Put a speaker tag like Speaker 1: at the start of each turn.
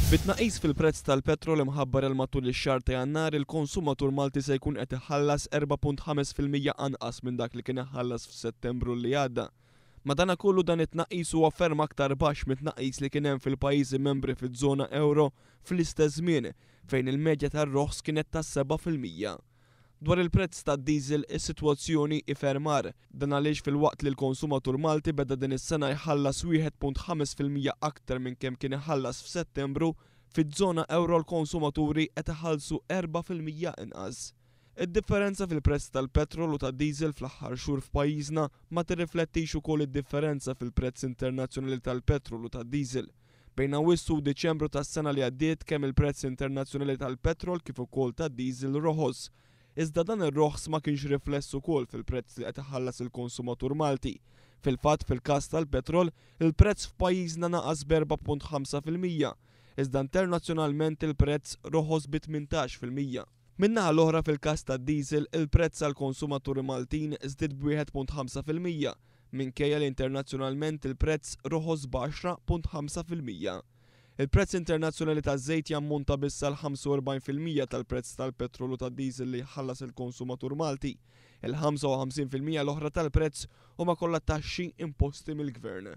Speaker 1: Bit-tnaqqis fil-prezz tal-petrol imħabbar għal matul ix-xahar ta' Jannar, il-konsumatur Malti se jkun qed iħallas 4.5% anqas minn dak li kien iħallas f'Settembru li għadda. Madanakollu dan it-tnaqqis huwa ferm aktar baxx mit-tnaqqis li kien hemm fil-pajjiżi membri fiż-żona ewro fl-istess żmien, fejn il-medja tar-roħs kienet ta' 7%. Dwar il-prezz tad-diesel, is-sitwazzjoni hi ferm agħar. Dan għaliex filwaqt li l-konsumatur Malti beda din is-sena jħallas 1.5% aktar minn kemm kien iħallas f'Settembru, fiż-żona ewro l-konsumaturi qed iħallsu 4% inqas. Id-differenza fil-prezz tal-petrol u tad-diesel fl-aħħar xhur f'pajjiżna ma tirriflettix ukoll id-differenza fil-prezz internazzjonali tal-petrol u tad-diesel. Bejn Awwissu u Diċembru tas-sena li għaddiet kemm il-prezz internazzjonali tal-petrol kif ukoll tad-diesel roħos. Iżda dan ir-roħs ma kienx rifless ukoll fil-prezz li qed iħallas il-konsumatur Malti. Fil-fatt fil-każ tal-petrol, il-prezz f'pajjiżna naqas b'4.5%, iżda internazzjonalment il-prezz roħos bi 18%. Min-naħa l-oħra fil-każ tad-diesel, il-prezz għall-konsumaturi Maltin żdied b'1.5%, minkejja li internazzjonalment il-prezz roħos b'10.5%. Il-prezz internazzjonali taż-żejt jammonta biss għal 45% tal-prezz tal-petrol u tad-diesel li jħallas il-konsumatur Malti. Il-55% l-oħra tal-prezz huma kollha taxxi imposti mill-Gvern.